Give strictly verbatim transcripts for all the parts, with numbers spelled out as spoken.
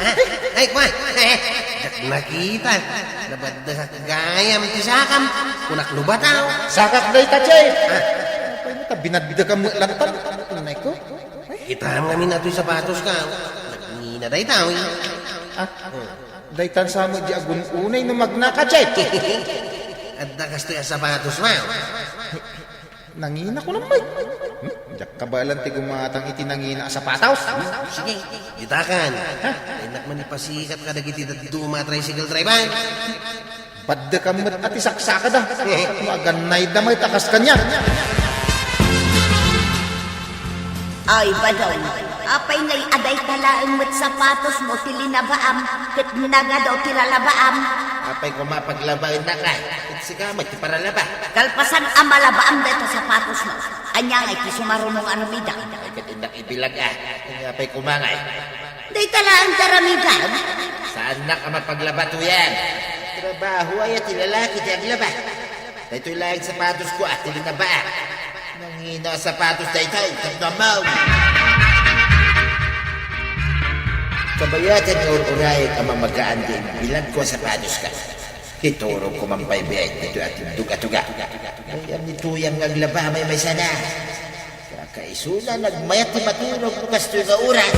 Ah, ay, kuan. Diak nakita. Nabaddekak gayam ti sakam. Kunak no bataw. Sakak dayta, Jay. Ah. Apay no ta binaddekam met lantan? Anay ko. Kitam ngamin a toy sapatoska. Nangina dayta, oy. Ah, daytan sa met di agun-unay no magnaka, Jay. Adda kastoy a sapatosmo. Nangina ko lang, bay. Hmm? Diak kabaelan ti gumatang iti nangina a sapatos. Sige, ditakan. Innak man ipasikat kadagiti dadduma a tricycle driver. Baddekam met a ti saksakada. Maganayda met a kas kaniak. Ay, Badong, apay ngay a dayta laeng met sapatosmo ti linabaam ket nagadu ti lalabaam? Apay koma a paglabaennaka? Ket sika met ti paralaba. Kalpasan a malabaam dayta sapatosmo, ania ngay ti sumarunong a ramidam? Ay, ket innak ibilag a. Ania pay koma ngay? Dayta laeng ti aramidam? Saannak a mapaglaba tuyan. Trabaho aya ti lalaki ti aglaba. Daytoy laeng sapatosko a ti linabaak. Nangina a sapatos daytoy, tapno ammo. Kabayatan nga ur-urayek a mamagaan ti imbilagko a sapatoska. Iturogko man pay biit ditoy a tindog a tuga. Ay, amni tuyang nga aglaba, maymaysana. Kakaisuna, nagmayat ti maturog no kastoy nga oras.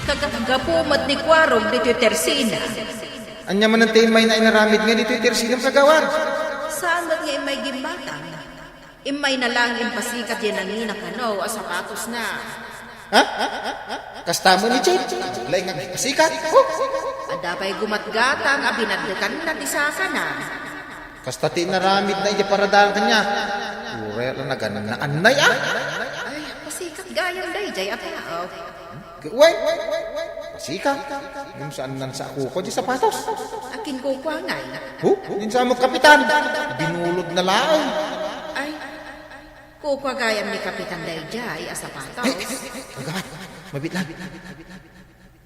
Kagapgapu met ni Kuarog ditoy tersina. Ania manen ti immay nga inaramid nga ditoy tersinam, kagawad? Saan met nga immay gimmatang. Immayna laeng impasikat diay nangina kano a sapatosna. Ha? Kasta met ni Jade? Laeng nga pasikat? Huh! Adda pay gumatgatang a binaddekanna ti sakana. Kasta ti inaramidna idiay paradanan kaniak. Uray la nagannaannay, a? Ay, pasikat gayam daydiay a tao. Wen, pasikat. Ngem saannan sa a kukua diay sapatos. Akin kukua ngay? Huh? Diay sa met kapitan. Binulodna laeng. Ay, kukua gayam ni kapitan daydiay a sapatos. Ay, ay, ay, agawad. Mabiit lang.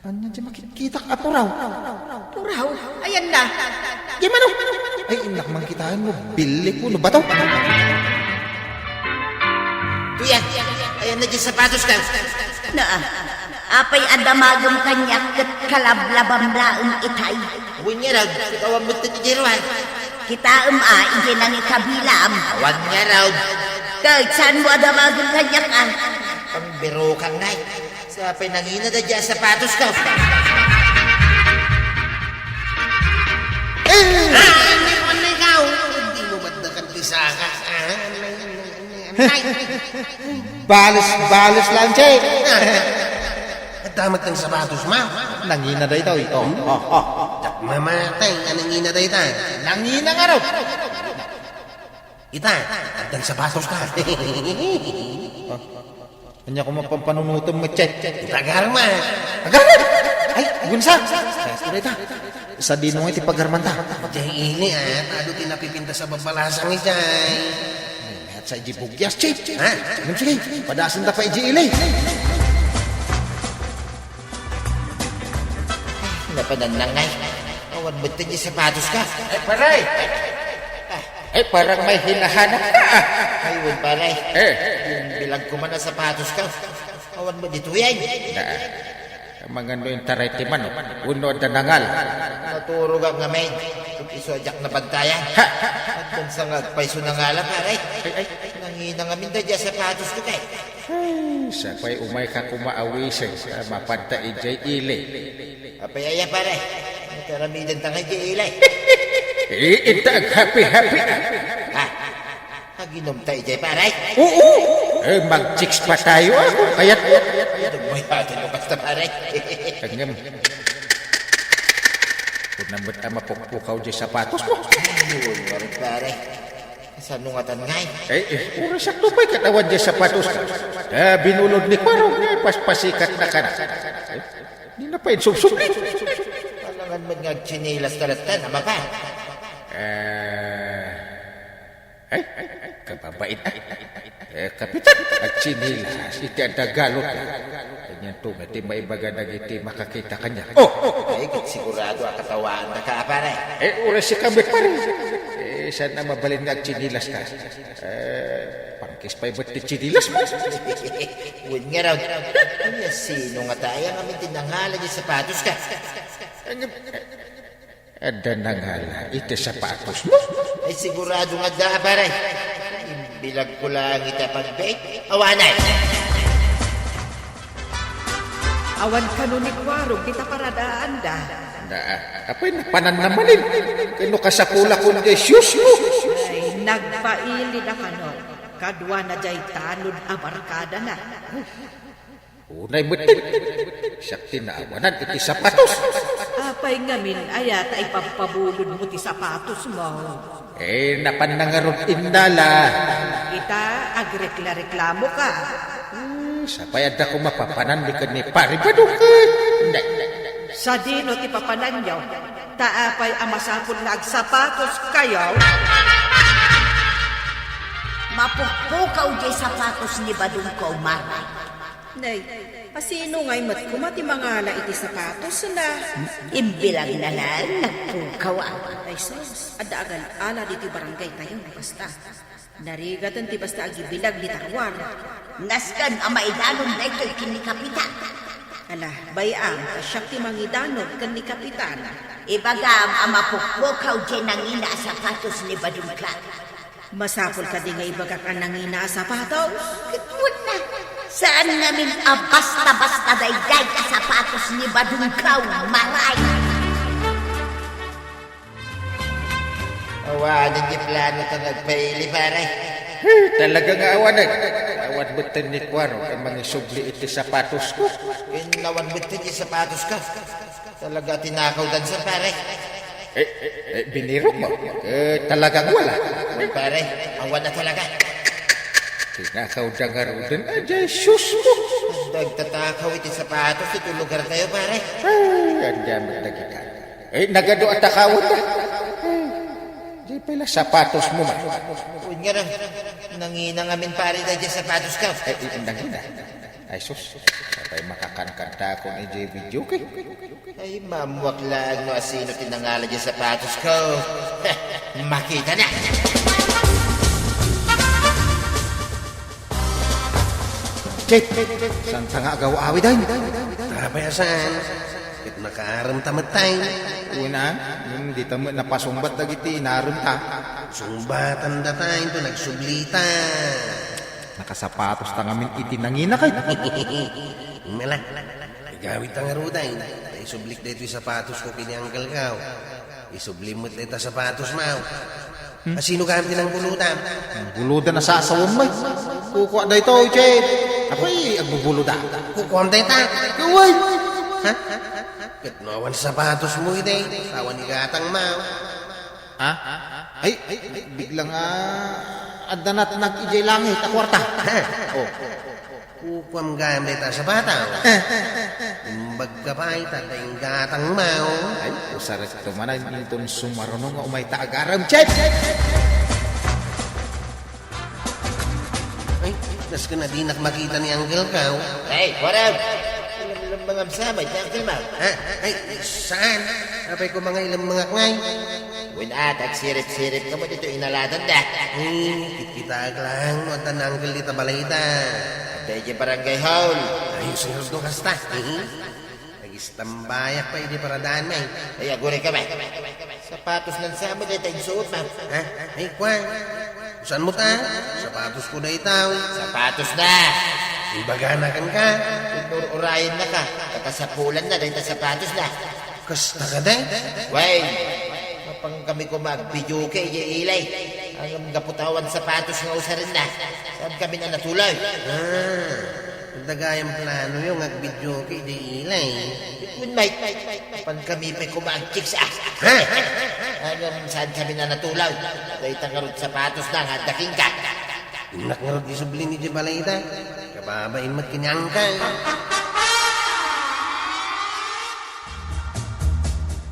Ania diay makitkitak a puraw? Puraw? Ayanna. Diay mano? Ay, innak man kitaen no billik wenno bato. Kuya, ayanna diay sapatoska. Naa, apay a damagem kaniak ket kalablabam laeng itay? Wen ngarud, ket awan met ti diay ruar. Kitaem a, idiay nangikabilam. Awan ngarud. Ket saanmo a damagem kaniak a? Pangbirokan ngay. Sa pay nangina daydiay a sapatoska. Eh! Ah, ania man ikaw? Dimo maddakan ti saka. Ah, anay, anay, anay, anay. Bales, bales lang, Che. Ah, adda met ti sapatosmo? Nangina daytoy. Oh, oh, oh. Diak mamatay nga nangina dayta. Nangina ngarud. Ita, addan sapatoska. Ania koma pampanunotem met, Che? Ita, agarem. Agarem? Ay, agunsa. Kasta dayta. Sadino ngay ti pagarmanta? Diay ili, a. Ta adu ti napipintas a babalasang idiay. Mayat sa idiay bugyas, Che. Ha? Ngem sige, padasenta pay idiay ili. Napanannangay. Awan met ti sapatoska. Ay, pare! Ay, parang may hinahanap ka, ah. Ay, wen, pare. Eh. Imbilagko man a sapatoska. Awan met ditoyen. Ah, mangano intaray ti manok? Wenno adda nangal? Naturogak ngamin. Ket isu a diak nabantayan. Ha? Addan sa nga agpayso nangala, pare. Ay, ay. Nangina ngamin daydiay a sapatoska, kay. Ay, sapay umayka koma a wising a mapadta idiay ili. Apay aya, pare? Nakaramidenta ngay idiay ili. Eh, inta aghapi-hapi. Ha? Aginomta idiay, pare? Oo. Eh, mag-chicks pa tayo, ah. Kayat. Nagmayatan mo kasta, pare. Ngem. Kuna met a mapukpukaw diay sapatosmo. Ay, wen ngarud, pare. Saan no ngatan ngay? Eh, eh, oras sakto pay ket awan diay sapatoska. Ta binulod ni Kuarog, eh, paspasikatna kada. Eh, dina pay insubsubli. Alangan met nga agtsinilas ta latta, a mapay. Eh, Ay, ay, ay, kababait, ay. Eh, Kapitan, agtsinilas iti adda galotna. Anianto nga ti maibaga dagiti makakita kaniak? Oh! Ay, ket sigurado a katawaandaka, a pare. Eh, uray sika met, pare. Eh, saan a mabalin nga agtsinilaska? Eh, pangkis pay met ti tsinilasmo. Wen ngarud, ania, sino ngata aya ngamin ti nangala diay sapatoska? Adda nangala iti sapatosmo? Ay, sigurado nga adda, a pare. Imbilagko laeng iti pagbiit. Awanen. Awan kano ni Kuarog ti taparadaanda. Na, apay, napananna manen? Ket no kasapulakon diay siosmo? Ay, nagpailida kano. Kaduana diay tanod a barkadana. Unay metten, siak ti naawanan iti sapatos. Apay ngamin aya ta ipabpabulodmo ti sapatosmo? Eh, napanna ngarud innala. Ita, agreklareklamoka. Hmm, sapay adda koma papanan ni ken ni Pari Badong ket. Sadino ti papananyo? Ta apay a masapul nga agsapatoskayo? Mapukpukaw diay sapatos ni Badongko, Mari. Nay, asino ngay met koma ti mangala iti sapatosna? Imbilagna laeng nagpukaw, a. Ay sus, adda agal-ala ditoy barangaytayo no kasta. Narigaten ti basta agibilag ni Tarwar. Nasken a maidanon daytoy ken ni Kapitan. Ala, bay-am, ta siak ti mangidanon ken ni Kapitan. Ibagam a mapukpukaw diay nangina a sapatos ni Badongka. Masapul kadi nga ibagak a nangina a sapatos? Ket wen a, saan ngamin a basta-basta daydiay a sapatos ni Badongkaw, Mari. Awanen ti plano ta nga agpaili, pare. Talaga nga awanen. Awan metten ni Kuarog a mangisubli iti sapatosko. Ken awan metten ti sapatoska. Talaga, tinakawdan, sir, pare. Eh, eh, eh, binirokmo? Eh, talagang wala. Wen, pare, awan a talaga. Tinakawda ngaruden, a, Jesus mo. Nagtatakaw iti sapatos iti lugartayo, pare. Ay, ania met dagita. Eh, nagadu a takawan da. Eh, di pala sapatosmo man. Wen ngarud, nangina ngamin, pare, daydiay sapatoska. Eh, eh, nangina. Ay, sus. Apay, makakankanta ako ni J V Duque. Ay, maammuak laeng no asino ti nangala diay sapatosko. Makita na. Chet! Saanta nga agaw-awi, day? Apay a saan? Ket nakaarem ta met, tay. Wen a, hmm, dita met napasungbat dagiti inarem ta. Sungbatan data, into nagsublita. Nakasapatos ta ngamin iti nangina kay. Mela. Igawid ta ngaruden, ta isublik daytoy sapatosko ken ni Uncle-ko. Isublim met dayta sapatosmo. Hmm? Asino gayam ti nangbulodam? Buludan a sasawem, may. Kukua daytoy, Chet. Akoy, agbubuluda. Kukuam dayta. Kaway! Ha? Ket no awan sapatosmo iti, awan igatangmo. Ha? Ay, ay, ay, biglang, ah, adda natnag idiay langit a kuarta. Oh. Kukuam gayam dayta a sapataw. Imbagka pay ta adda inggatangmo. Ay, usarek to manen inton sumaruno nga umayta agarem, Chet! Ay, nasken a dinak makita ni Uncle-ko. Hey, what up? Lemmengam sa met ni Uncle-mo? Ha? Ay, saan? Apay koma nga ilemmengak ngay? Wen a, ta agsirip-siripka met ditoy inaladanda. Hmm, kitkitaek laeng no adda ni Uncle dita balayda. Adda idiay barangay hall. Ay, usayo no kasta. Agistambayak pay idi paradaanmi. Ay, agurayka met. Sapatosnan sa met dayta insuotmo. Ha? Ay, kua. Saanmo ta? Sapatosko dayta. Sapatosna. Imbagana kenka. Inur-urayennaka. Ta kasapulanna dayta sapatosna. Kasta kadi? Wen, mapankami koma agbidiuke idiay ili. Ngem gapu ta awan sapatos nga usarenna, saankamin a natuloy. Ah, Dagayam planoyo nga agvideoke idiay ilay. Kun may, pan kami pay koma ag-chicks, ah. Ha? Ngem, saan kami na natulaw? Dayta ngarud sapatos na nga adda kenka. Innak ngarud isubli idiay balayda. Kababain met ken ni Angkal.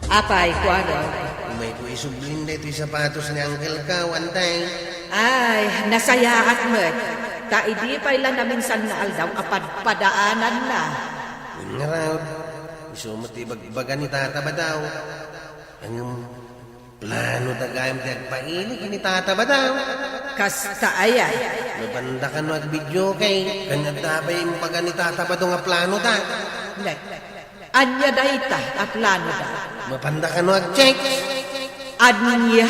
Apay, kuano? Umayko isublin daytoy sapatos ni Angkelko, Antay. Ay, nasayaat met. Ta idi pay la naminsan nga aldaw a padpadaananna. Ngarud, isu met ti ibagbaga ni Tata Badaw. Ngem, planoda gayam ti agpaili ken ni Tata Badaw. Kasta aya. Mapanda kano agvideoke, ken adda pay imbaga ni Tata Badaw nga planoda. Ania dayta a planoda? Mapanda kano ag-chicks? Ania?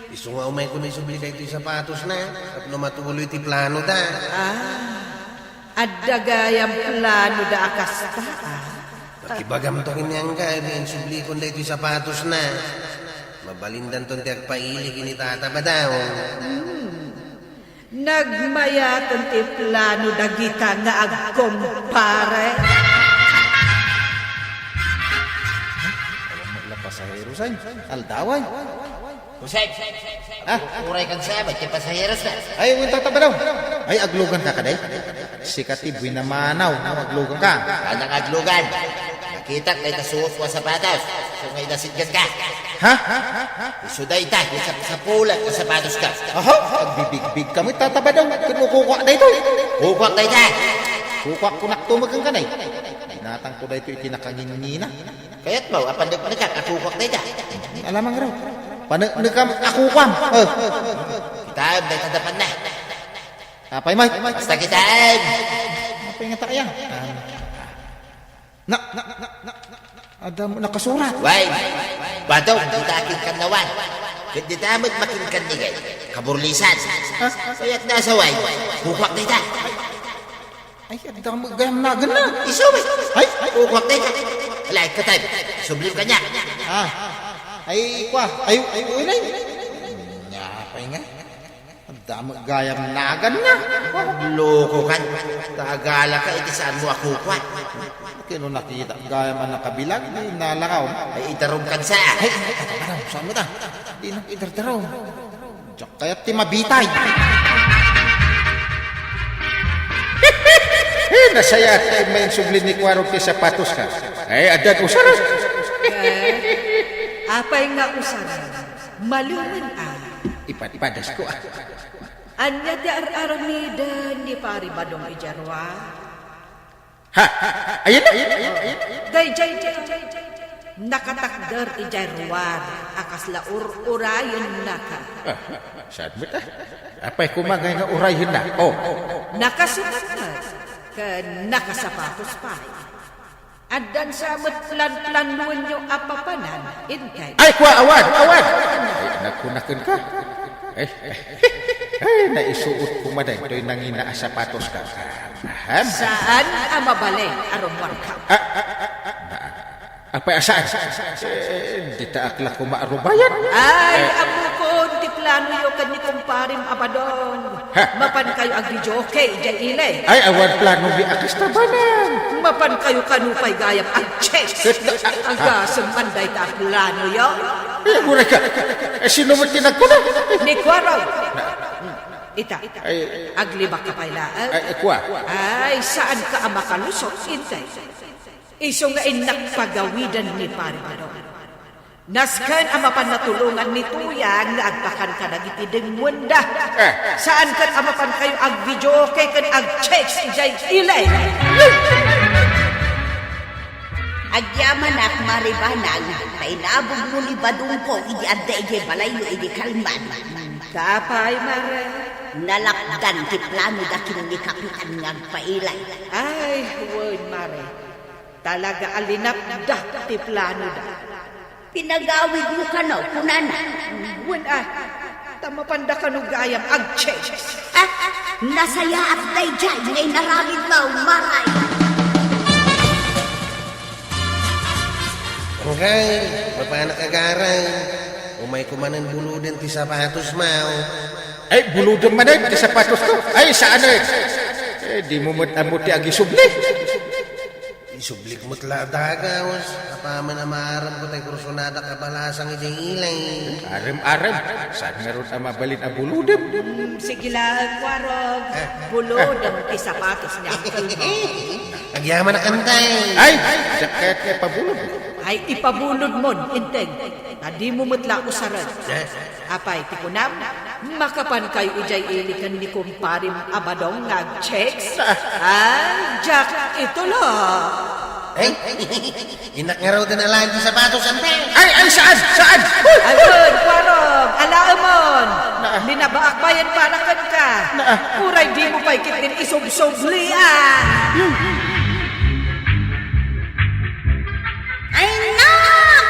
Isu nga umayko isubli daytoy sapatosna, tapno matuloy ti planoda. Ah, adda gayam planoda a kasta, ah. Pakibagamto ken ni Angkal, insublikon daytoy sapatosna. Mabalindanton ti agpaili ken ni Tata Badaw. Hmm. Nagmayaten ti plano dagita nga agkumpare. Awan met la pasaheros, ay. Aldawan. Jose, ah, uray kan sa, ba't ti pasaheros na? Ay, wen, Tata Badaw. Ay, agluganka kadi? Sika ti buinamanaw, no, agluganka. Anang aglugan? Nakitak dayta suotko a sapatos. Isu nga inasitgan ka. Ha? Isu dayta, ti sapsapulan a sapatoska. Aha? Agbibigbigka met, Tata Badaw. Ken no kukuak daytoy? Kukuak dayta. Kukuak, kunak tumeken kanay. Binatangko daytoy iti nakangingina. Kayatmo a paneknekak a kukuak dayta? Alamang raw. Paneknekam a kukuam. Eh. Kitaem dayta dapanna. Apay met? Basta kitaem. Apay ngata aya? Ah. Na, na, na, na, na, adda met nakasurat. Wen, badong dita a kinkannawan. Ket dita met makinkannigay. Kaburlisan. Ah? Kayatna a sawen, kukuak dayta. Ay, adda met gayam naganna. Isu met. Ay, ay. Kukuak dayta. Ala, ikataem. Sublim kaniak. Ah. Ay, kua. Ay, ay, uy, nay. Nya, apay nga. Adda met gayam naganna. Lokokan. Tagalaka iti saanmo a kukuak. Ket no nakita gayam a nakabilag, di nalakaw. Ay, idarumkan sa. Ay, ay, ay, ay, saan mo ta? Di na idardarum. Diak kayat ti mabitay. Eh, nasayaat ti immayen subli ni Kuarog ti sapatoska. Ay, addan usaran. Eh, apay nga usaran? Malumen a. Ipadpadasko, ah. Ania ti ar-aramiden ni Pari Badong idiay ruar? Ha? Ayan na? Daydiay, daydiay, nakatakder idiay ruar a kasla ur-urayennaka. Ah, saan met, ah? Apay koma ngay nga urayenna? Oh. Nakasukat met, ken nakasapatos pay. Addan sa met planplanuenyo a papanan, intay. Ay, kua, awan, awan! Ay, nagkunaken ka. Ay, ay, ay, naisuot koma daytoy nangina a sapatoska. Ahem. Saan a mabalin a rummuarka? Ah, ah, ah, apay a saan? Eh, dita ak la koma a rubayan. Ay, ammokon ti planoyo ken ni kumparem a Badong. Ha? Mapankayo agvideoke idiay ilay. Ay, awan plano mi a kasta, manang. Mapankayo kano pay gayam ag-chicks. Ket na, ah, agasem man dayta a planoyo. Eh, uray ka. Eh, sino met ti nagkuna? Ni Kuarog. Ita, ay, aglibakka pay laeng. Ay, kua. Ay, saanka a makalusot, intay. Isu nga innak pagawiden ni Pari Badong. Nasken a mapan natulongan ni Tuyang nga agpakan kadagiti dengngenda. Eh. Saan ket a mapankayo agvideoke ken ag-chicks idiay ilay. Agyamanak, Mare Banang, ta inabogmo ni Badongko idi adda idiay balayyo idi kalman. Apay, Mare? Nalapdan ti planoda ken ni Kapitan nga agpailay. Ay, wen, Mare. Talaga a linapda ti planoda. Pinagawidmo kano, kunana. Wen a, ta mapanda kano gayam ag-chicks. Ah, nasayaat daydiay nga inaramidmo, Mare. Angkay, mapanak agaran. Umayko manen buloden ti sapatosmo. Ay, buloden manen ti sapatosko. Ay, saanen. Eh, dimo met ammo ti agisubli. Isublik met la a dagaw. Apaman a maaramko tay kursonadak a balasang idiay ilay. Arem-arem, saan ngarud a mabalin a bulodem? Hmm, sige laeng, Warog. Eh. Bulodem ti sapatos ni Uncle mo. Agyamanak, Inday. Ay, diak kayat nga ipabulod. Ay, ipabulodmon, Enteng. Ta dimo met la usaren. Eh. Apay ti kunam? Makapankayo idiay ili ken ni kumparem a Badong nga agchicks? Ah. Ay, diak itulo. Eh, innak ngaruden alaen ti sapatos, Enteng. Ay, ay, saan? Saan? Uy! Ayun, Warog, alaemon. Naa. Linabaak bayen para kenka. Naa. Uray dimo pay ketdin isubsublian. Ay na,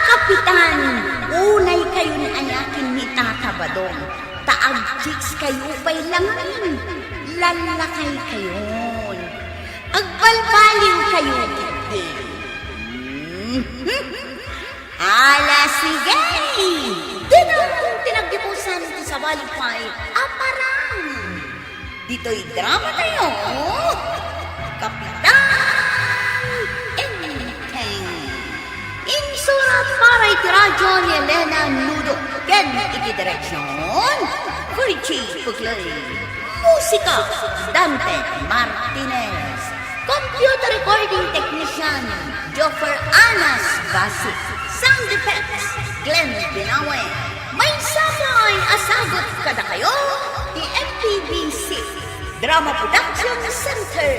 Kapitan! Unay kayon ayakin ni Tata Badong, ta agchicks kayo pay la ngamin. Lallakaykayon. Agbalbaliwkayo ketdi. Ala, sige! Dinamon ti nagdipusan ti sabali pay a parang. Ditoy dramatayo, Kapitan Enteng. Insurat para iti radyo ni Elena Nudo ken iti direksion, Virgie Puglay. Musika, Dante Martinez. Computer recording technician, Joffer Anas Basi. Sound effects, Glenn Binawe. Maysa pay a sagut kadakayo ti M P B C Drama Production Center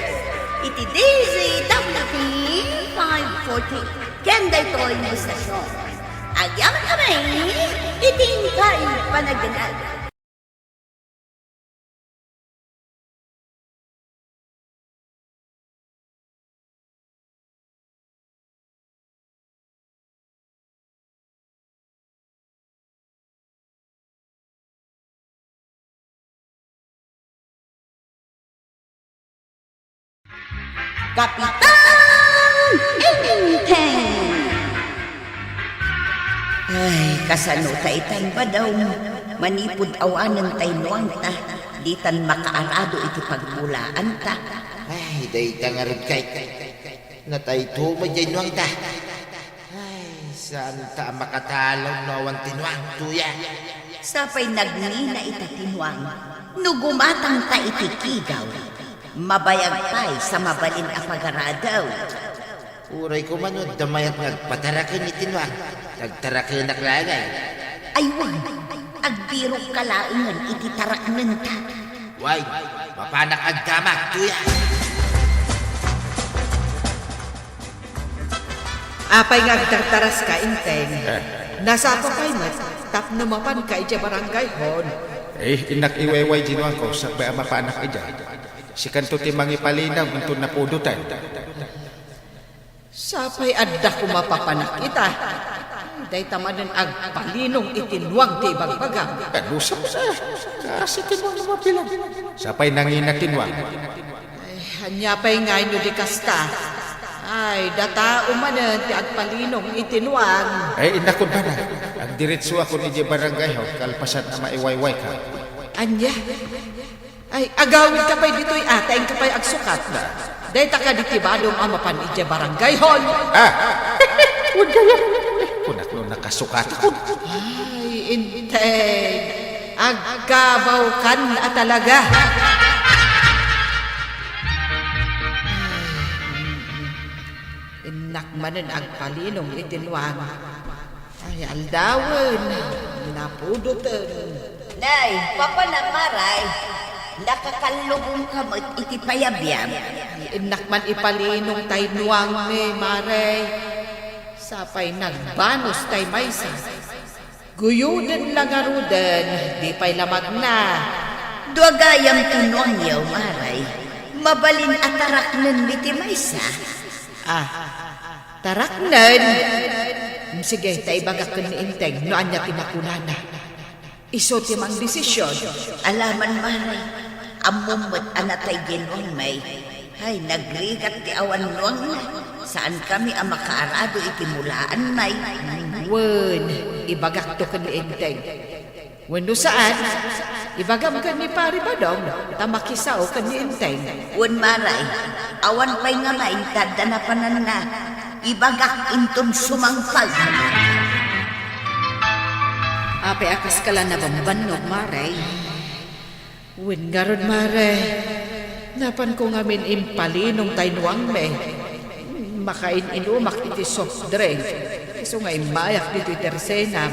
iti D Z W T five forty ken daytoy nga estasion. Agyamankami iti inkay panagdengngeg. Kapitan Enteng! Ay, kasano ta itan, Badong? Manipud awanen tay nuangta, ditan makaarado iti pagmulaanta. Ay, dayta ngarud kay, natayto met diay nuangta. Ay, saanta a makatalaw no awan ti nuang, Tuya. Sapay nagngina ita ti nuang, no gumatangta iti kigaw, mabayag pay sa mabalin a pagaradew. Uray koma no adda mayat nga agpataraken iti nuang, agtarakenak laeng. Ay, wen, agbirokka laengen iti taraknenta. Wen, mapanak agdamag, Tuya. Apay nga agtartaraska, Enteng? Eh. Nasapa pay met tapno mapanka idiay barangay hall. Eh, innak iwayway ti nuangko, sakbay a mapanak idiay. Sikanto ti mangipalinaw inton napudoten. Sapay adda koma papanak ita. Dayta manen agpalinong iti nuang ti ibagbagam. Kadusa, sa, kasi ti nuang a mabilang. Sapay nangina ti nuang. Ay, ania pay ngay no di kasta? Ay, datao manen ti agpalinong iti nuang. Ay, innak, kunana. Agdiretsoakon idiay barangay hall kalpasan a maiwaywayka. Ania? Ay, agawidka pay ditoy, a, ta inka pay agsukat. Dayta kadi ti badom a mapan idiay barangay hall. Ah! Wen gayam. Kunak no nakasukatakon. Ay, Enteng. Agkabawkan a talaga. Innak manen agpalinong iti nuang. Ay, aldawen, napudoten. Nay, papanak, Maray, nakakallugongka met iti payabyab. Innak man ipalinong tay nuangmi, Maray. Sapay nagbanos tay maysa. Guyoden la ngaruden, di pay la magna. Dua gayam ti nuangyo, Maray. Mabalin a taraknenmi ti maysa. Ah, taraknen? Sige, ta ibagak ken ni Enteng no ania ti nakunana. Isu ti mangdesision. Alaman, Maray, ammom met a natay diay nuangmi. Ay, nagrigat ti awan nuangna. Saankami a makaarado iti mulaanmi. Wen, ibagakto ken ni Enteng. Wenno saan, Ibagam ken ni Pari Badong, ta makisao ken ni Enteng. Wen, Mare, awan pay nga maintad ta napananna. Ibagak inton sumangpet. Apay a kaskala nabambannog, Mare? Wen ngarud, Mare, napanko ngamin impalinong tay nuangmi. Makain-inumak iti soft drink, isu nga immayak ditoy tersenam.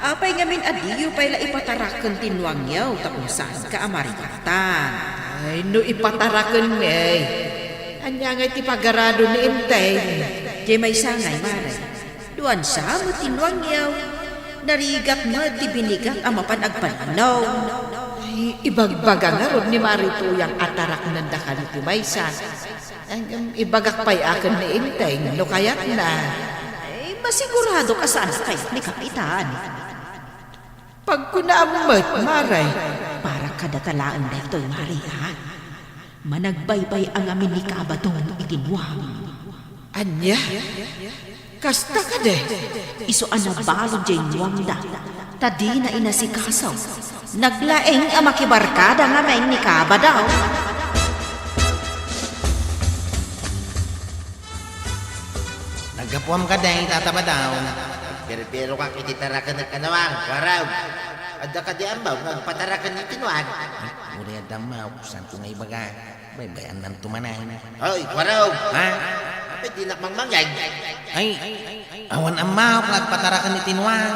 Apay ngamin a diyo pay la ipataraken ti nuangyo tapno saanka a marigatan? Ay, no ipataraken ngay, ania ngay ti pagarado ni Enteng? Diay maysa ngay, Mare. Duansa met ti nuangyo. Narigat met ti binigat a mapan agpalinaw. Ay, ibagbaga ngarud ni Mare Tuyang a taraknenda kano ti maysa. Ngem ibagak pay a ken ni Enteng no kayatna. Ay, masiguradok a saan a kayat ni Kapitan. Pagkunaam met, Mare. Para kadata laeng daytoy, Mare, ha? Managbaybay-a ngamin ni Kabadong iti nuang. Ania? Kasta kadi? Isu a nabalud diay nuangda, ta dina inasikaso. Naglaing a makibarkada ngamin ni Kabadong. Naggapuam kadi, Tata Badong? Pero-perokak iti tarakenek a nuang, Kuarog. Adda kadi ammo nga agpataraken iti nuang? Ay, uray adda ammo, saanko nga ibaga. Baybay-annanto manen. Hoy, Kuarog! Ha? Apay dinak mangmangngeg? Ay, awan ammo nga agpataraken iti nuang.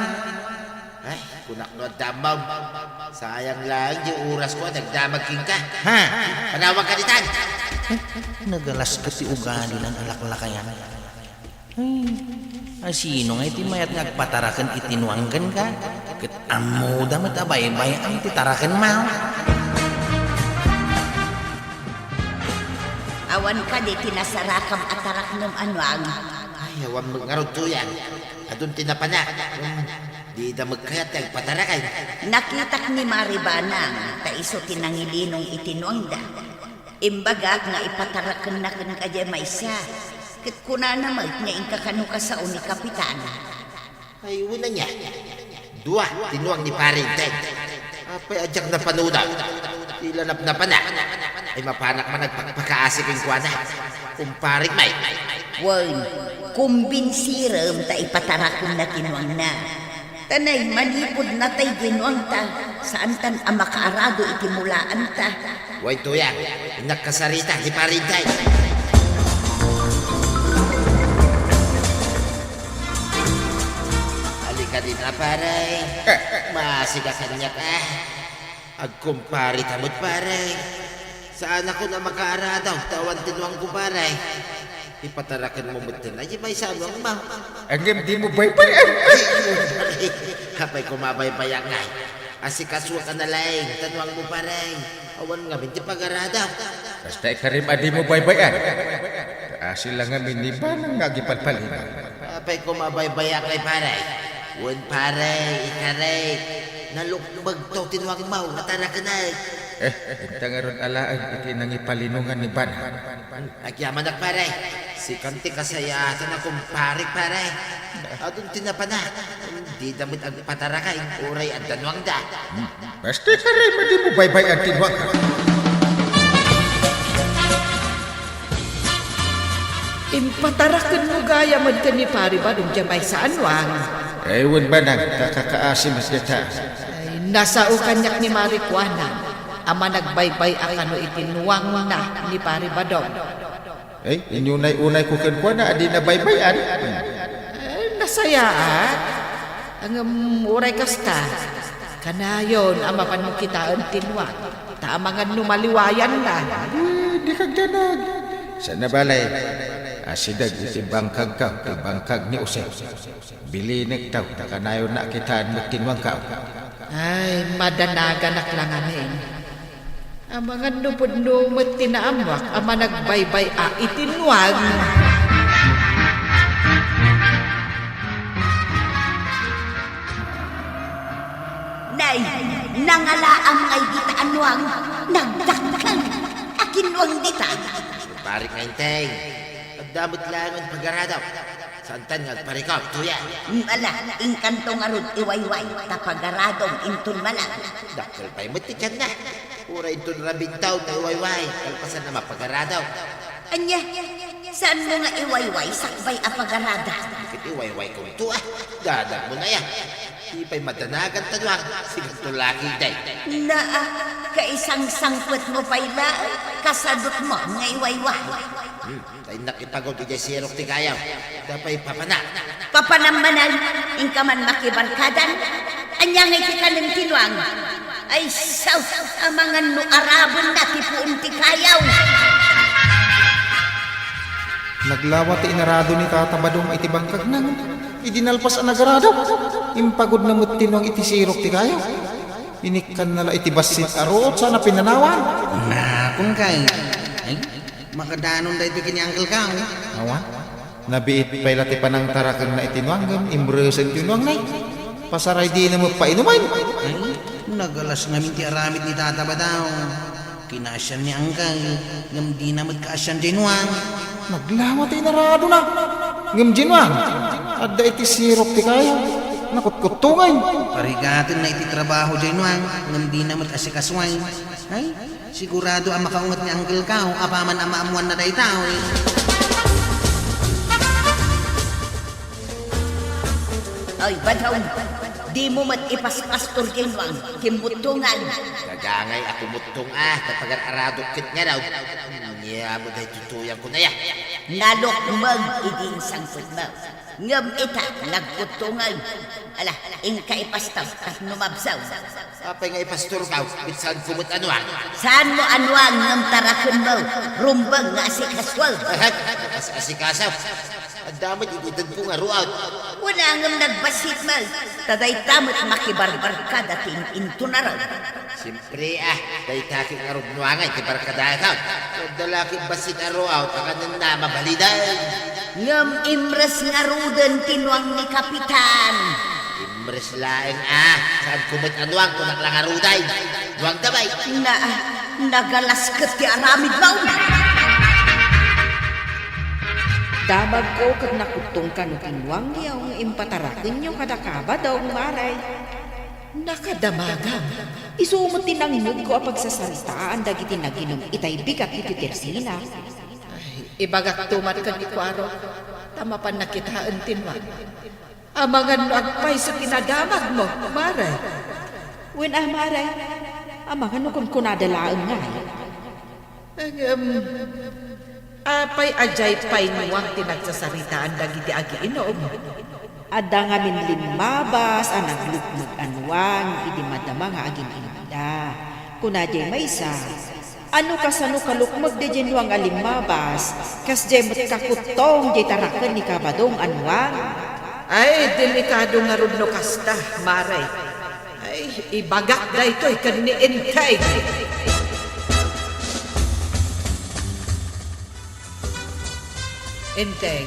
Ay, kunak no adda ammo. Sayang laeng ti orasko a nagdamag kenka. Ha? Panawagka ditan! Ay, nagalas ket ti ugali nan alaklakayan. Ay, asino ngay ti mayat nga agpataraken iti nuang kenka? Ket ammoda met a baybay-am ti tarakenmo. Awan kadi ti nasarakam a taraknem a nuang? Ay, awan met ngarud, Tuyang. Adun ti napanak. Hmm, dida met kayat ti agpataraken. Nakitak ni Mare Banang ta isu ti nangilinong iti nuangda. Imbagak nga ipatarakenna kenka diay maysa, ket kunana met nga inka kano kasao ni Kapitan. Ay, wen ania? Dua ti nuang ni Pare Enteng. Apay a diak napanuna? Ti la napnapanak. Ay, mapanak man agpakpakaasi kenkuana. Kumparek met. Wen, kumbinsirem ta ipatarakenna ti nuangna. Ta nay, manipud natay ti nuangta, saantan a makaarado iti mulaanta. Wen, Tuyang, innak kasarita ni Pare Enteng. Alika dita, pare. Eh. Maasika kaniak, a. Agkumpare ta met, pare. Saanakon a makaarado ta awan ti nuangko, pare. Ipatarakenmo met diay maysa a nuangmo. Ngem dimo baybay-an. Apay koma baybay-ak ngay? Asikasuak a nalaing ta nuangmo, pare. Awan ngamin ti pagaradok. Kasta ikarem a dimo baybay-an. Kaasi la ngamin ni Banang nga agipalpalinaw. Apay koma baybay-ak ngay, pare? Wen, pare, ikarek. Nalukmegto ti nuangmo nga tarakenek. Eh, inta ngarud alaen iti nangipalinongan ni Banang. Agyamanak, pare. Sikan ti kasayaatan a kumparek, pare. Adun ti napanak. Dida met agpataraka, uray adda nuangda. Hmm. Basta ikarem a dimo baybay-an ti nuangko. Impatarakenmo gayam ken ni Pare Badong diay maysa a nuang. Ay, wen, Banang, ta kaasi met dita. Ay, nasao kaniak ni Mare Kuana a managbaybay-a kano iti nuangna ni Pare Badong. Ay, inunay-unayko kenkuana a dina baybay-an. Eh, nasayaat. Ngem uray kasta, kanayon a mapanmo kitaen ti nuang, ta amangan no maliwayanna. Eh, dika agdanag. Sana balay, asideg iti bangkagko ti bangkag ni Jose. Bilinekto, ta kanayonna a kitaen met ti nuangko. Ay, madanaganak la ngamin. Amangan no pudno met ti naammoak a managbaybay-a iti nuang. Nay, nangalaam ngay dita a nuang, nagdakkel. Akin nuang dita? Pare nga Enteng, adda met laengen pagaradok. Tantan nga agparikot, tuya. Mm, ala, inkanto ngarud iwayway, ta pagaradom inton malag. Dakkel pay met ti tianna. Uray inton rabintaw nga iwayway, kalpasan a mapagaradom. Ania, saanmo nga iwayway, sakbay a pagarada? Ket iwayway kunto, ah. Dadagmo na ya. Di pay madanagan ta nuang, siganto laki day. Naa, kaisangsangpetmo pay laeng, kasadutmo nga iwayway. Hmm. Ta innak ipagud idiay sirok ti kayaw. Dapay papana. Papanam manen, inka man makibarkadan. Ania ngay ti kanem ti nuang? Ay, sus, amangan no arabenna ti puon ti kayaw. Naglawa ti inarado ni Tata Badong iti bangkagna. Idi nalpas a nagarado, impagudna met ti nuang iti sirok ti kayaw. Inikkanna la iti bassit a ruot saan a pinanawan. Nakon kay. Ay, makadanon daytoy ken ni Uncle Kang. Awan. Nabiit pay la ti panangtarakenna iti nuang ngem imresen ti nuang nay. Pasaray dina met painumen. Ay, nagalas ngamin ti aramid ni Tata Badong. Kinaasian ni Uncle, ngem dina met kaasian diay nuang. Naglawa ti inaradona. Ngem diay nuang, adda iti sirok ti kayaw. Nakutkuttongay. Parigatenna iti trabaho diay nuang, ngem dina met asikasuay. Ay, sigurado a makaunget ni Uncle Kang apaman a maammoanna daytoy. Ay, Badong, dimo met ipaspastor diay nuang, kimmuttongan. Gagangay a kumut- Tong-a, ta pagar-aradok ket ngarud. Ania met daytoy tuyangko aya? Nalukmeg idi insangpetmo. Ngem ita, nagkuttongen. Ala, inka ipastor tapno mabsog. Apay nga ipastorko, ket saanko met a nuang? Saanmo a nuang ngem tarakenmo, rumbeng nga asikasuem. Ahat, kas-asikaso. Adda met iti tedko nga ruot. Wen a ngem nagbassit met. Ta dayta met makibarbarkada ti in-, intunarem. Siempre, ah, dayta ket ngarud nuangay ti barkadakon. Adda la ket bassit a ruot a kanenna mabalinen. Ngem imres ngaruden ti nuang ni Kapitan. Imres laeng, ah, saanko met a nuang, kunak la ngaruden. Nuangda bay. Na, nagalas ket ti aramidmo. Damagko ket nakuttong kano ti nuangyo nga impatarakenyo kadakayo, Badong, Mare. Nakadamagam. Isu met ti nangngegko a pagsasaritaan dagiti naginum itay bigat iti tersina. Ay, ibagakto met ken ni Kuaro, ta mapanna kitaen ti nuang. Amangan no agpayso ti nadamagmo, Mare. Wen a, Mare. Amangan no kunkunada laeng ngay. Ngem, apay a diay pay nuang ti nagsasaritaan dagiti agiinum? Adda ngamin limmabas a naglukmeg a nuang idi madama nga agin-inumda. Kuna diay maysa, ano kasano kalukmeg diay nuang a limmabas, kas diay met kakuttong diay taraken ni Kabadong a nuang? Ay, delikado ngarud no kasta, Mare. Ay, ibagak daytoy ken ni Enteng. Enteng,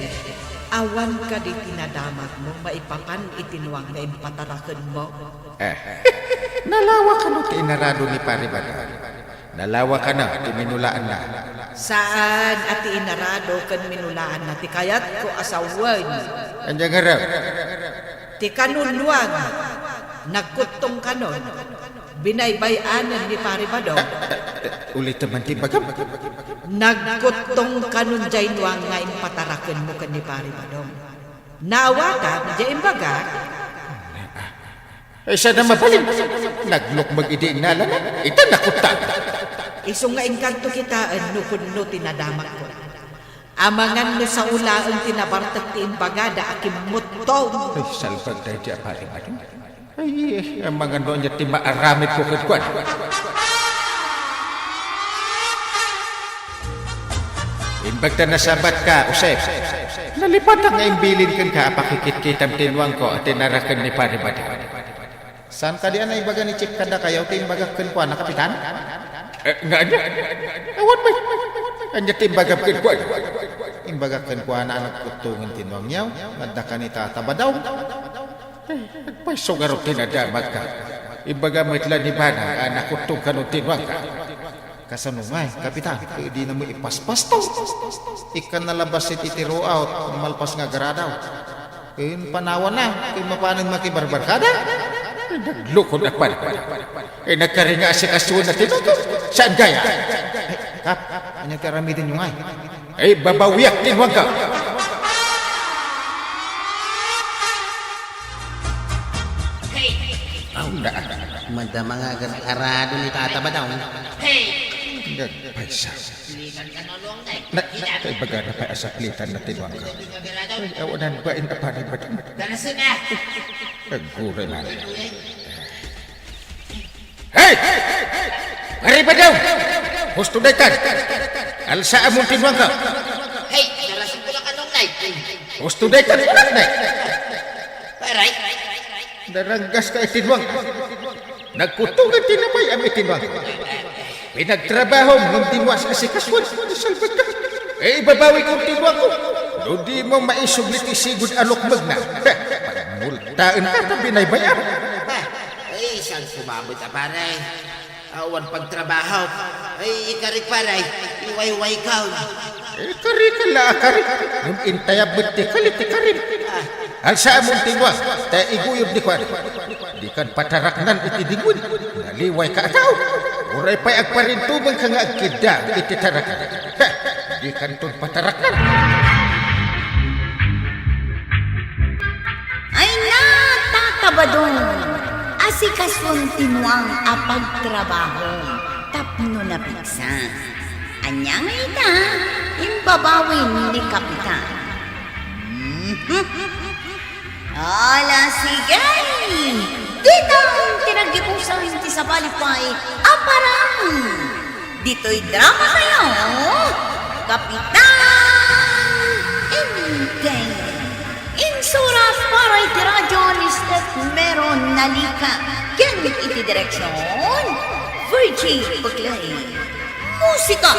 awan kadi ti nadamagmo maipapan iti nuang nga impatarakenmo? Eh, nalawa kano ti inarado ni Pari Badong? Nalawa kano ti minulaanna? Saan a ti inarado ken minulaanna ti kayatko a sawen. Ania ngarud? Ti kanon nuang, nagkuttong kanon, binaybay-anen ni Pari Badong. Eh, eh, eh, ulitem man ti ibagam. Nagkuttong kanon diay nuang nga impatarakenmo ken ni Pari Badong. Naawatam diay imbagak? Ay, saan a mabalin? Naglukmeg idi innalana, ita nakuttong. Isu nga inkanto kitaen no kunno ti nadamagko. Amangan no sao laeng ti nabartek ti imbagada a kimmuttong. Ay, salbag daydi a Pari Badong. Ay, amangan no ania ti maaramidko kenkuana. Imbag ta nasabatka, Josep. Nalipatan nga imbilin kenka a pakikitkitam ti nuangko a tinaraken ni Pari Badong. Saan kadi a naibaga ni Chief kadakayo ti imbagak kenkuana, Kapitan? Eh, nga ania? Awan met. Ania ti imbagam kenkuana? Imbagak kenkuana a nagkuttongen ti nuangyo, nga adda kan ni Tata Badong. Eh, agpayso ngarud ti nadamagka. Imbagam met la ni Bana a nakuttong kanon ti nuangka. Kasano ngay, Kapitan? Ket dinamo ipaspasto. Ikkan nalabas iti throughout, malpas nga agradaw. Ken panawanna, ken mapanen makibarbarkada? Naglukod a pari. Eh, nagkari nga asikasoen na tinuto. Saan gaya? Ay, Kap, ania ti aramidenyo ngay? Ay, babawiak ti nuangka. Hey! Aw, da. Madama nga agar-arado ni Tata Badong. Hey! Nagpaysa. Silikan ka no, Luang, day. Na, na, kaibaga na pay a saplitan na ti nuangka. Ay, awanan bain a panagbating. Darasin na! Aguray man. Hey! Maribadaw! Husto daytan! Alsaamon ti nuangka! Hey! Darasin ko lang ka, Luang, day. Husto daytan! Nay! Aray! Naranggas ka iti nuang. Nagkutongan ti napay-am iti nuang. Pinagtrabahom ngem di mo as-asikasoan ti salbadka. E, ibabawi ko ti nuangko. No di mo maisubli ti sigud a lukmegna, pagmultaen ka ta binaybay-am. Ay, saan sumabot a pare? Awan pagtrabaho. Ay, ikarik, pare. Iwayway ka. Ikarika la a karik. Ngem intayab met ti kalit ti karim. Alsaamon ti nuang, ta iguyod ni kuan. Dikan pataraknan iti dingwen. Naliway ka a tao. Uray pay agparintumeng ka nga agkidda iti taraknan. Ha! Dikanton pataraknan. Ay, natabadong, asikason ti nuang a pagtrabaho tapno napigsa. Ania nga ita, imbabawin ni Kapitan. Ala, sige! Ditan ti naggibusan ti sabali pay a parang! Ditoy drama tayo, Kapitan Enteng. Insurat para iti radyo ni Steph Meron Nalika ken iti direksyon, Virgie Buclay. Musika,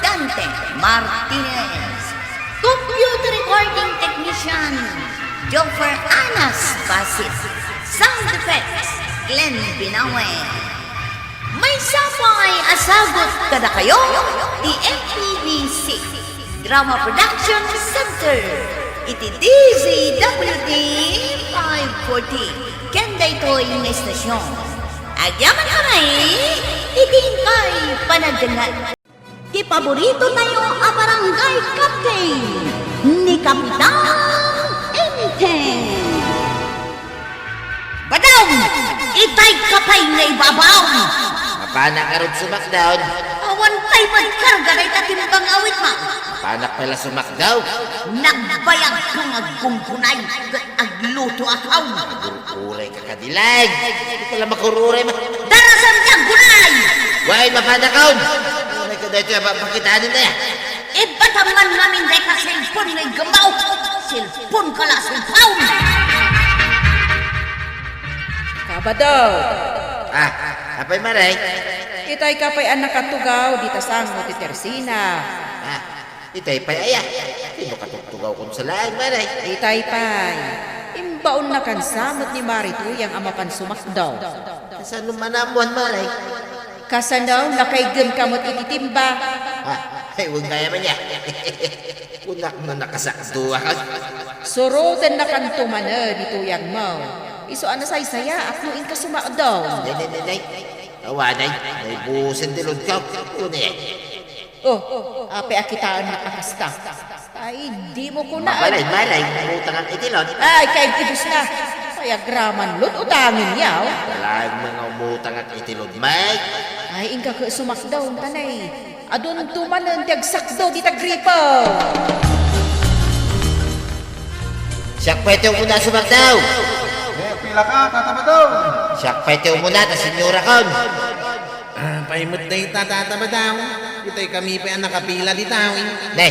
Dante Martinez. Computer recording technician, Joffer Anas Basit. Sound effects, Glenn Binawe. Maysa pay a sagut kadakayo ti M P B C Drama Production Center iti D Z W T five forty ken daytoy nga estasion. Agyaman kami iti inkay panagdengngeg. Ti paborito tayo a barangay captain, ni Kapitan Enteng. Badong! Itay ka pay nga ibabaw! Mapanak ngarud sumakdaw? Awan pay met karga dayta timbang awit ma. Mapanak pay la sumakdaw? Nagbayag ka nga aggungunay ket agluto a kaon. Agur-uray ka kadi laeng. Di ka la makur-uray ma. Darasan ti aggunay! Wen, mapanak kaon! Unay ka daytoy a papakitaen na ya. Ibatam man ngamin dayta cellphone nga iggemmaw. Cellphone ka la, cellphone! Kabado! Ah, apay, Mare? Itay ka pay a nakatugaw dita sango ti tersina. Ah, itay pay aya? Sino katugtugawkon sa laeng, Mare? Itay pay. Imbaonnakan sa met ni Mare Tuyang a mapan sumakdaw. Kasano man ammoan, Mare? Kasano, nakaigem ka met iti timba? Ah, ay, wen gayam aya. Kunak no nakasakdo a kas. Surotennakanto manen ni Tuyangmo. Isu a nasaysayaat no inka sumakdaw. Nay, nay, nay, nay. Awanay, naibusen ti ludko. Unay. Oh, apay a kitaennak a kasta? Ay, dimo kunaan. Mabalay, Mare, umutangak iti lod. Ay, kay ibus na. Ay, agraman lod, utangen yaw. Laeng nga umutangak iti lod, Mike. Ay, inka ket sumakdaw, tanay. Adunto manen ti agsakdaw dita gripo. Siak pay ti umuna a sumakdaw. Eh, pila ka, Tata Badong? Siak pay ti umuna, ta senyorakon. Ah, pay met dayta, Tata Badong. Itay kami pay a nakapila dita, eh. Ne,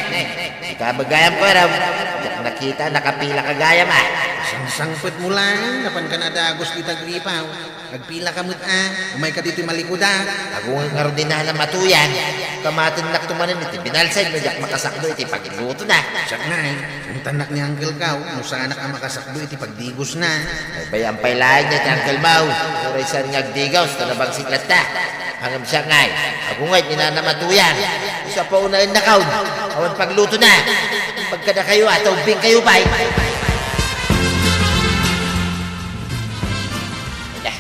ita ba gayam ko, Ram? Diak nakita, nakapila ka gayam, ah. Sangsangpet mo lang, napan ka nadagos dita gripo. Agpila ka met, ah. Umay ka ditoy malikod, ah. Agunget ngarud ni Nanang a Tuyang. Kamatennakto manen iti binalsay no diak makasakdo iti paglutona. Siak nga, eh. Intannak ni Uncle Kao, no saanak a makasakdo iti pagdigosna. Ay, bayan pay laeng ti Uncle Mao. Uray saan nga agdigos, ta nabangsik latta. Ngem siak ngay, agingga ni nanam a tuyang. Isu a paunaennakayon, awan paglutona. Imbag kadakayo a, taubing kayo pay. Ala,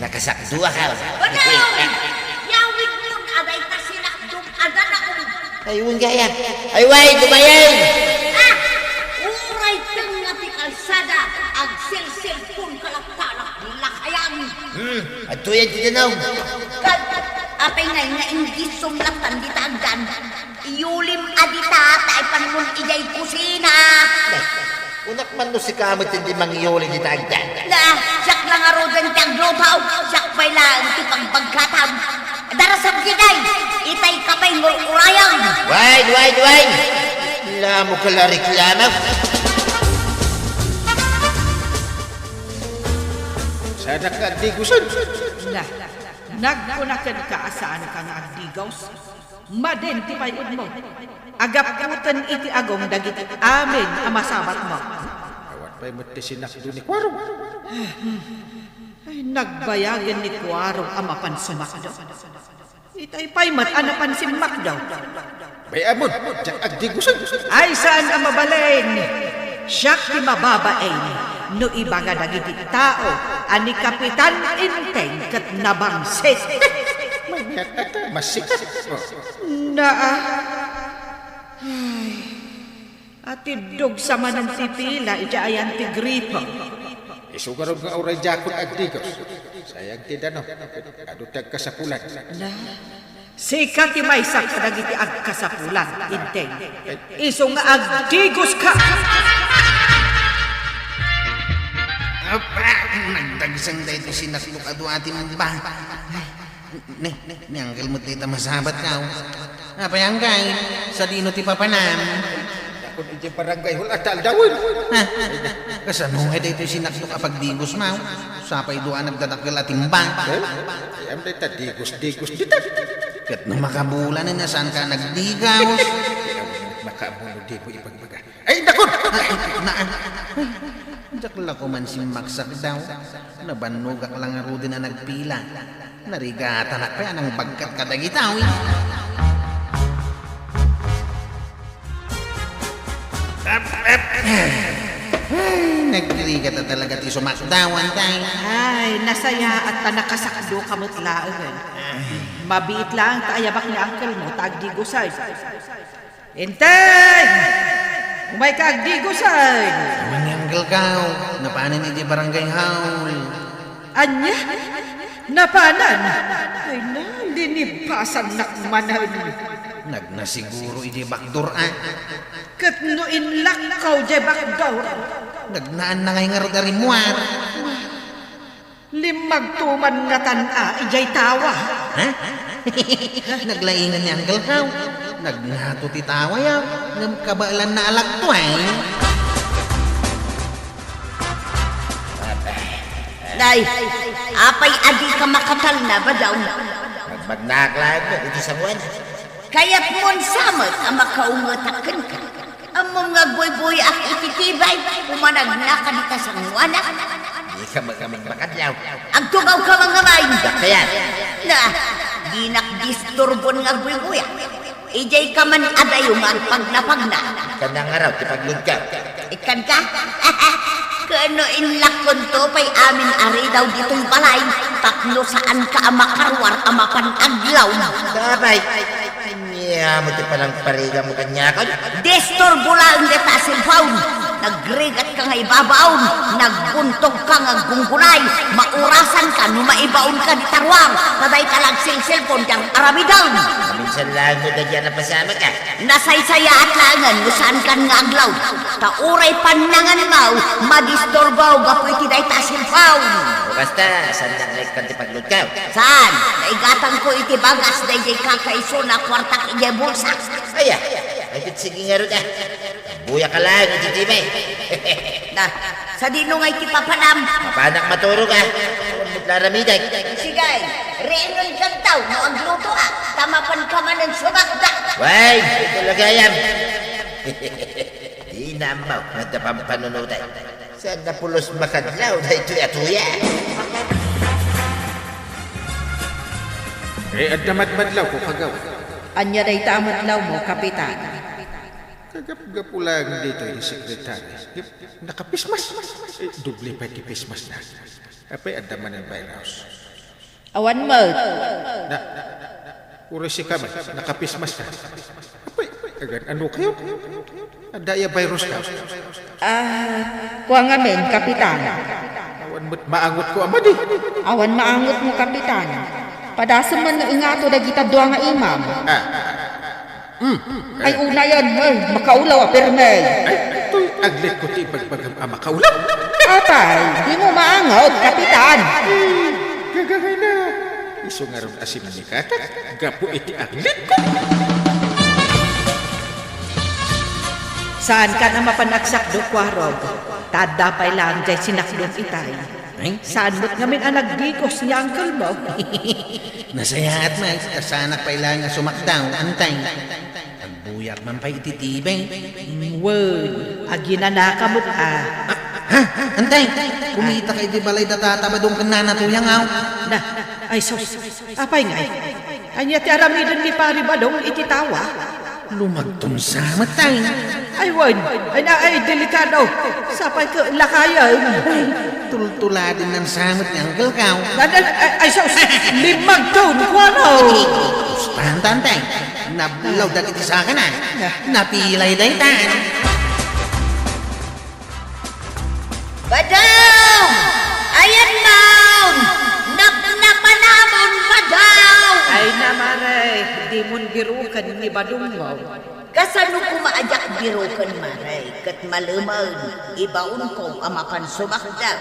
nakasakduakayon. Padaw! Yawidmon a dayta sinakdom a danaom. Ay, wen gayam. Ay, way, dumayen! Ah! Uray tengnga ti kalsada, agselselponka latta, lakayam. Hmm, adtoy ti danaw. Ket apay ngay nga inggissom lattan dita agdan? Iulim a dita, ta ipanmon idiay kusina. Kunak man no sika met ti mangiuli dita agdan. Na, siak la ngaruden ti agluto, siak pay laeng ti pagbagkatam. Darasam ketdi, itay ka pay ngur-urayam. Way, way, way! Reklamoka la reklamo. Saanak nga agdigosen. Na, nagkuna kenka a saanka nga agdigos? Madin ti pay-odmo. Agaputen iti agong dagiti amin a masabatmo. Awan pay met ti sinakdo ni Kuarog. Ay, nagbayagen ni Kuarog a mapan sumakdo. Itay pay met a napan simmakdo. Bay-amon, diak agdigosen. Ay, saan a mabalin. Siak ti mababain no ibaga dagiti tao a ni Kapitan Enteng ket nabangsit. Mayat ata, masikat. Oh. Naa. Ay. Atiddog sa manen ti pila iti ayan ti gripo. Isu ngarud nga uray diakon agdigos. Sayang ti danaw. Adu ti agkasapulan. Na, sika ti maysa kadagiti agkasapulan, Enteng. Isu nga agdigoska. Apa, nagdagsang daytoy sinakdok a dua ti mumba. Ni, ni Uncle met dayta masabatka. Apay, Uncle, sadino ti papanam? Dakon idiay barangay hall a aldawen. Ha? Kasano nga daytoy sinakdok a pagdigos, maw? Sapay dua a nagdadakkel a timbang. Eh? Ayan dayta digos-digos dita. Ket no makabulan, no saanka nagdigos? Makaammo no di mo ipagbaga. Ay, dakon! Na, na, diak la koma simmaksakdo. Nabannogak la ngaruden a nagpila. Narigatanak pay a nangbagkat kadagita, uy. Ep, ep. Ay, nagrigat a talaga ti sumakdo, Enteng. Ay, nasayaat ta nakasakdoka met laeng. Mabiit laeng ta ayabak ni uncle mo ta agdigosen. Enteng! Umayka agdigosen! Awan ni Uncle Kao, napanen idiay barangay hall. Ania? Napanen? Ay, na, linibasannak manen. Nagna siguro idiay bakdor, a. Ket no inlakkaw idiay bakdor? Nagnaanna ngay ngarud a rimmuar. Limmagto man ngatan a idiay tawa. Ha? Naglaingan ni Uncle Kao. Nagngato ti tawa, ya. Ngem kabaelanna a lagto, ay. Nay, apay a dika makatalna, Badaw? Magmagnaak laeng iti sangoan. Kayatmon sa met a makaungetak kenka. Ammom nga agbuybuyaak iti T V, umanagnaka dita sangoanak. Dika met amin makadlaw. Agtugawka man ngamay. Dakayat. Na, dinak disturbon nga agbuybuyak. Idiayka man adayo nga agpagnapagna. Ikkanna ngarud ti pagludkaw. Ikkanka? Ken no inlakkonto pay amin a ridaw ditoy balay, tapno saanka a makaruar a mapan aglaw. Apay, ania met ti panangparigam kaniakon? Disturbo laeng dayta a cellphone. Nagrigatka nga ibabaon, nagbuntogka nga aggunggunay, maurasanka no maibaonka dita ruar, ta dayta la agselselpon ti ar-aramidem. Maminsan laeng met daydiay a napasamak, a. Nasaysayaat laengen no saankan nga aglaw. Ta uray pannanganmaw, madisturbaw gapu iti dayta a cellphone. O kasta, saannak nga ikkan ti pagludkaw? Saan? Naigatangko iti bagas daydiay kakaisuna a kuartak idiay bulsa. Aya, ay ket sige ngarud, a. Buyak ka laeng iti T V. Na, sadino nga iti papanam? Mapanak maturog, a. Awan met la aramidek. Sige, reengen kantaw no aglutoak, ta mapanka manen sumakdo. Way, ito lagayam. Dina ammo, adda pampanunotan. Saan a pulos makadlaw daytoy a tuya? Eh, adda madmadlawko, kagawad. Ania dayta a madlawmo, Kapitan? Kagapgapo laeng ditoy ni Sekretary. Nakapismas. Eh, doble pay ti pismasna. Apay, adda manen virus? Awan met. Na, uray sika met, nakapismas ka. Apay, agan-ano kayo? Adda aya virus ka? Ah, kua ngamin, Kapitan. Awan met maangotko a madi. Awan maangotmo, Kapitan. Padasem man nga ingato dagita dua nga imam. Ah, mm. Ay, unayen, ay, makaulaw a pirmi. Ay, toy aglitko ti ibagbagam a makaulaw. Apay, dimo maangot, Kapitan. Gagangayna. Isu ngarud a simnikatak gapu iti aglitko. Saankan a mapan agsakdo, Kuarog. Ta adda pay laeng jay sinakdom itay. Ay? Saan met ngamin a nagdigos ni uncle mo? Nasayaat met, ta saanak pay laeng a sumakdaw, Antay. Agbuyak man pay iti T V. Wen, aginanaka met a. Ha? Antay, kumita ka iti balay da Tata Badong ken Nana Tuyang, aw. Na, ay sus, apay ngay? Ania ti aramiden ni Pari Badong iti tawa? Lumagton sa met, Tay. Ay, wen, ay na, ay, delikado. Sapay ka lakayen. Ay, tultuladen nan sa met ni Uncle Kaw. Ay, ay, ay, sus, limagton, kuano? Pustahan, Tay. Nablaw dagiti sakanan. Napilay daytan. Badong! Ayan maun! Napnapanamon, Badong! Ay na, Mare, dimon biruken ni Badongmo. Kasano koma a diak biruken, Mare, ket malemen, ibaonko a mapan sumakdaw.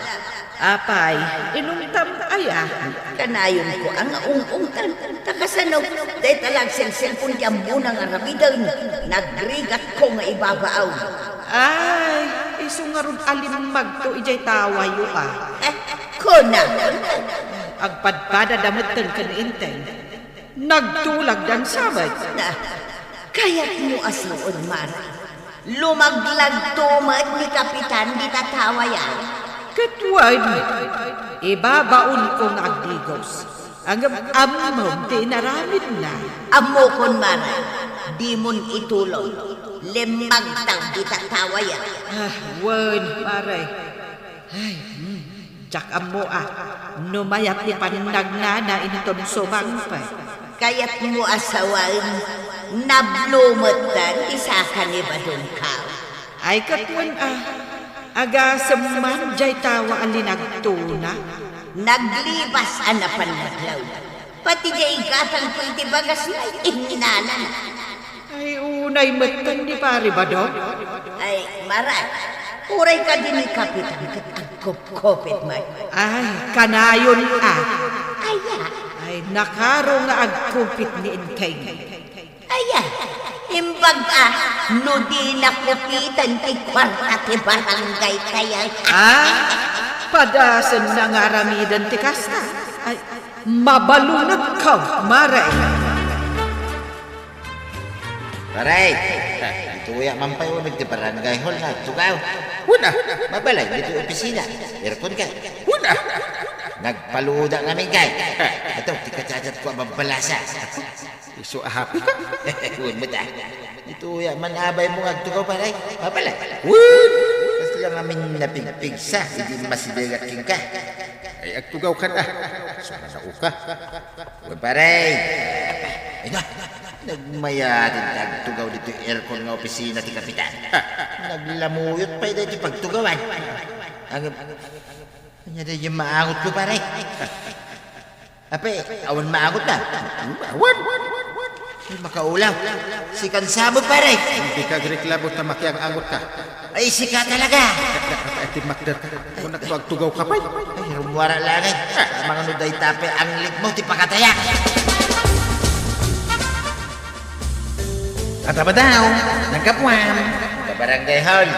Apay, inungtam aya? Kanayonko a nga ung-ungtan, ta kasano, dayta la agselselpon ti ammona nga aramiden, nagrigatko nga ibabaaw. Ay, isu ngarud a limmagto idiay tawayo a. Eh, kuna, kuna. Agpadpadada metten ken Enteng. Nagtulagdan sa met. Na, kayatmo a sawen, Mare. Lumaglagto met ni Kapitan dita tawayan. Ket wen, ibabaonko nga agdigos. Ngem ammom ti inaramidna. Ammokon, Mare. Dimon itulong. Limmagta dita tawayan. Ah, wen, Mare. Ay, hmm. Diak ammo a no mayat ti pannagnana inton sumangpet. Kayatmo a sawen, nablo metten ti saka ni Badong Kaw. Ay, ket wen a, agasem man diay tawa a linagtona. Naglibas a napan naglaw. Pati diay igatangko iti bagasna, innanana. Ay, unay metten ni Pari Badong? Ay, Mare, uray kadi ni Kapitan ket agkupkupit met. Ay, kanayon a. Aya? Ay, nakaro nga agkupit ni Enteng. Aya, imbag a, no dina kupiten ti kuarta ti barangay tayo. Ah, padasen na nga aramiden ti kasta. Ay, mabalunekko, Mare. Pare, ditoya man pay uneg ti barangay hall nga agtugaw. Una, mabalay ditoy opisina. Aircon ka. Una. Nagpaluda ngamin kay. Ato, ti kacachatko a babbalasa. Isu a happy ka? Wen met a. Ditoya man abay mo nga agtugaw, pare. Mabalay. Wen. Kasla ngamin napigpigsa, idi masidegat kenka. Ay, agtugaw ka na. Sumanaw ka. Wen, pare. Ay na, nagmayatin ti agtugaw ditoy aircon nga opisina ti kapitan. Naglamuyot pay daytoy pagtugawan. Ang, ania daytoy maangotko, pare? Ape, awan maangotna? Awan. Ay, makaulaw. Sikan sa met, pare. Dika agreklamo ta makiang-angotka. Ay, sika talaga. Ay, timmakder. Kunakto agtugaw ka pay. Ay, rummuara laeng. Mangano dayta pay anglit mo ti pakatayak. Tata Badong, naggapuam. Ka Barangay Hall,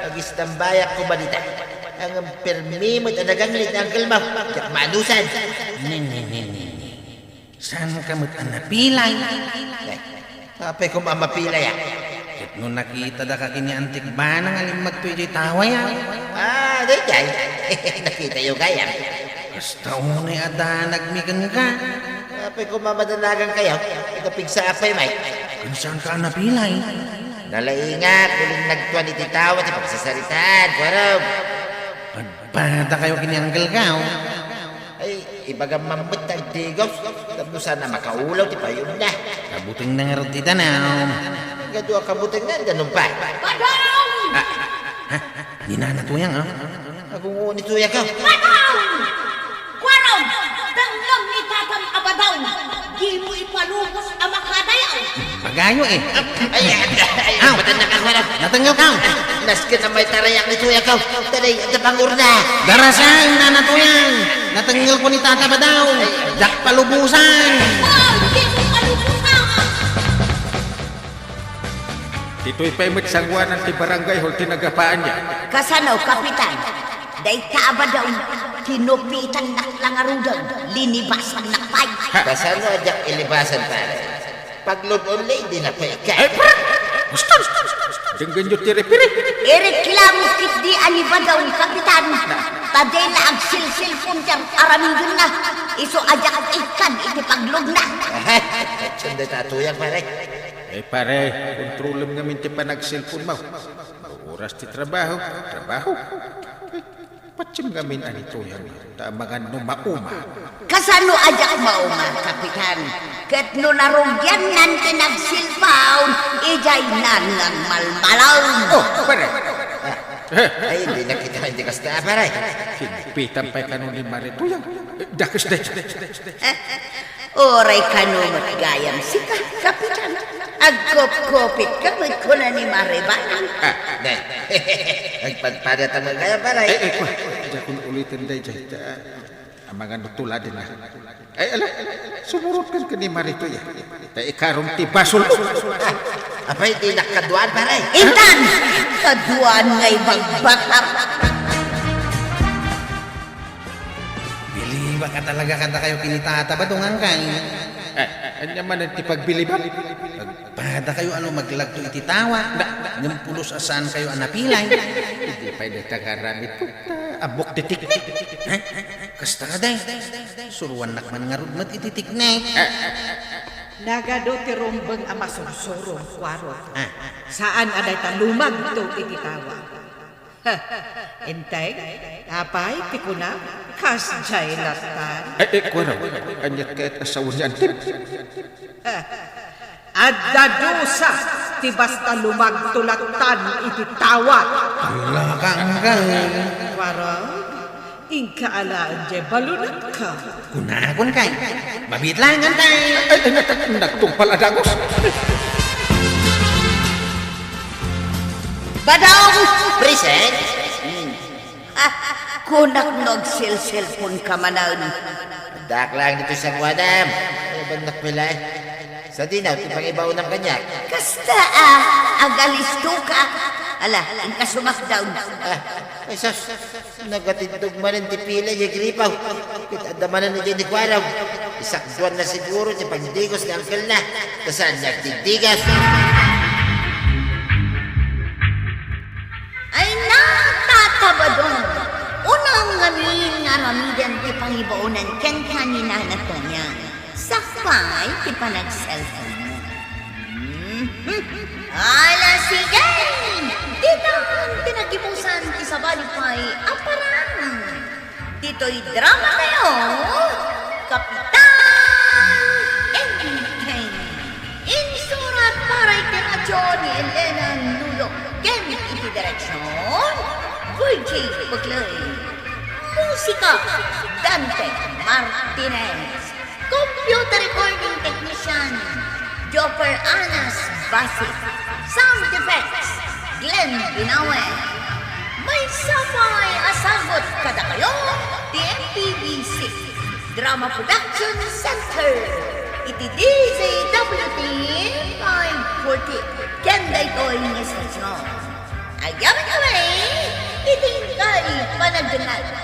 agistambayak ko ba dita? Ang permi met a naganglit, uncle mo. Diak maanusan. Ni, ni, ni, ni, ni. Saan ka met a napilay? Ay, apay koma a mapilay, ah? Ket no nakitada ka ken ni Antik Banang a limmagto idiay taway, ah? Ah, daydiay. Nakitayo gayam. Kasta unay a danagmi kenka. Apay koma madanagan kayo? Ikaw pigsa apay, Mike. Kansaanka a napilay? Nalaingak, uling nagtuan iti tawa ti pagsasaritaan, kuarog. Agpada kayo ken ni Uncle Kao. Ay, ibagam man met ta agdigos. Tapno saan a makaulaw ti payogna. Kabutengna ngarud ti danum. Kadu a kabutengan, danum pay. Padam! Ah, ha? Ni Nana Tuyang, ah? Agungo ni Tuyang, ah. Padam! Kuarog, dengngem ni Tatam a Badaw. Dimo ipalubos a makadayaw. Pagayo, eh. Ay, ay, ay, ay, Aw! Ba't ang nakakawala? Natengngel ka. Nasken a may tarayak ni Tuyang, ah. Taray, at pangurna. Darasang, Nana Tuyang. Natengngel ko ni Tata Badaw. Diak palubusan. Oh, dimo palubusan. Ditoy pay met sanguanan ti barangay hall ti nagapaanna. Kasano, Kapitan? Dayta a Badaw, tinupitannak la ngaruden, linibasannak pay. Kasano a diak ilibasan, pare? Paglud-on la idi napay ka. Ay, pare! Gusto! Denggenyo ti referee. Ireklamo ketdi a ni Badaw, Kapitan. Ta dayta agsilsilpon ti ar-, aramidenna. Isu a diak ikkan iti pagludna. Aha, dayta a Tuyang, pare. Eh, pare, kontrolem ngamin ti panagselponmo. Oras ti trabaho, trabaho. Patiem ngamin a ni Tuyang, ta amangan no mauma. Kasano a diak mauma, Kapitan? Ket no narugiannan ti nagselpon, idiay nangngangmalmalem. Oh, pare. Ah, ay, dinak ita, di kasta, pare. Higpitan pay kano ni Mare Tuyang. Dakes, dakes. Uray kano met gayam sika, Kapitan. Agkupkupit ka met kuna ni Mare Banang. Ah, ne. Agpadpadata met gayam, pare. Eh, eh, kwa, diakon uliten daydiay, ta amangan no tuladenna. Ay, ala, sumurot ken ni Mare Tuyang. Ta ikarom ti basol. Ah, apay, dinak kaduan, pare? Intan! Kaduan nga ibagbagak. Bilibak a talaga kadakayo ken ni Tata Badong, angkan. Eh, ania manen ti pagbilibak? Agpadakayo a lumaglagto iti tawa. Ngem pulos a saankayo a napilay. Idi pay dayta nga aramidko, ta ammok ti teknik. Ha? Kasta kadi? Suroannak man ngarud met iti teknik. Eh. Nagadu ti rumbeng a masursurong, kuarog. Ah. Saan a dayta lumagto iti tawa. Enteg, apay ti kuna? Kasdiay lattan. Eh, eh, kuarog, aniat kayat a sao ni Antim? Adda dusa ti basta lumagto lattan iti tawa. Ala ka, anggal. Kuarog, inka alaen diay balunetka. Kunakon kay, mabitlangan tay. Ay, ay, nagtungpal a dagus. Badong! Present? Hmm. Ah, kunak no agselselpon ka manen. Daklang dito sa kuadam. Ay, bannak pala. Sa dinaw, ti pangibaonam kaniak. Kasta, ah, agalisto ka. Ala, inka sumakdaw. Ah, ay, sus. Nagatiddog manen ti pila idiay gripaw. Ket adda manen idiay ni kuarog. Isakduanna siguro ti pagdigos ni angkelna. Ta saan nga agdigdigas. Ay, natatabadon. Unam ngamin nga aramiden ti pangibaonan kenka ni Nana Tonya. Sakbay ti panagselponmo. Mhm. Ala, sige! Ditan ti nagibusan ti sabali pay a parang. Ditoy drama tayo, Kapitan Enteng. Insurat para iti radyo ni Elena Nulo ken iti direksion, Virgie Buclay. Musika, Dante Martinez. Computer recording technician, Jopper Anas Basi. Sound effects, Glenn Binawe. Maysa pay a sagut kadakayo ti M P B C Drama Production Center iti D Z W T five forty ken daytoy nga estasion. Agyamankami iti inkay panagdengngeg.